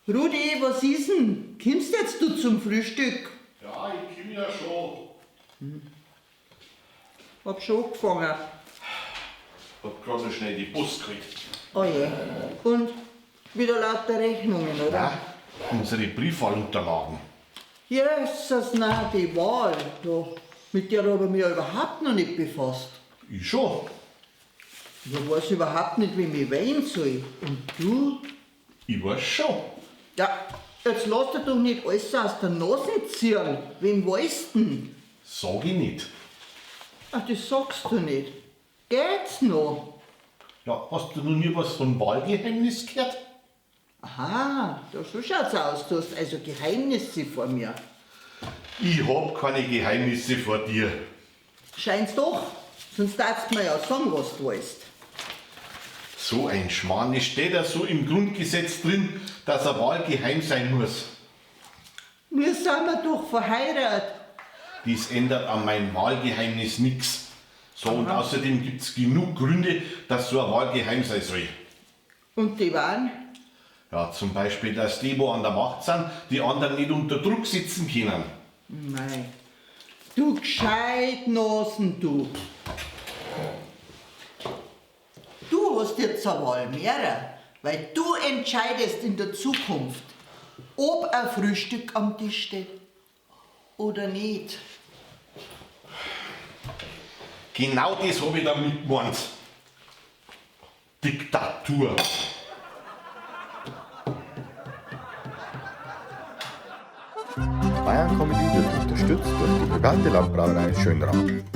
Rudi, was ist denn? Kommst jetzt du zum Frühstück? Ja, ich komm ja schon. Hab schon angefangen. Hab grad noch schnell die Post gekriegt. Oh je. Und wieder lauter Rechnungen, oder? Ja, unsere Briefwahlunterlagen. Jesus, nein, die Wahl. Da, mit der habe ich mich ja überhaupt noch nicht befasst. Ich schon. Ich weiß überhaupt nicht, wie ich wählen soll. Und du? Ich weiß schon. Ja, jetzt lass dir doch nicht alles aus der Nase ziehen. Wem weißt denn? Sag ich nicht. Ach, das sagst du nicht. Geht's noch? Ja, hast du noch nie was von Wahlgeheimnis gehört? Aha, da so schaut's aus. Du hast also Geheimnisse vor mir. Ich hab keine Geheimnisse vor dir. Scheint's doch, sonst darfst du mir ja sagen, was du weißt. So ein Schmarrn, es steht ja so im Grundgesetz drin, dass eine Wahl geheim sein muss. Wir sind ja doch verheiratet. Dies ändert an meinem Wahlgeheimnis nix. So, und außerdem gibt's genug Gründe, dass so eine Wahl geheim sein soll. Und die waren? Ja, zum Beispiel, dass die, wo an der Macht sind, die anderen nicht unter Druck setzen können. Nein. Du Gescheitnasen, du. Du hast jetzt eine Wahl mehrer, weil du entscheidest in der Zukunft, ob ein Frühstück am Tisch steht oder nicht. Genau das hab ich damit gemeint. Diktatur. Bayern Comedy wird unterstützt durch die private Landbrauerei Schönrath.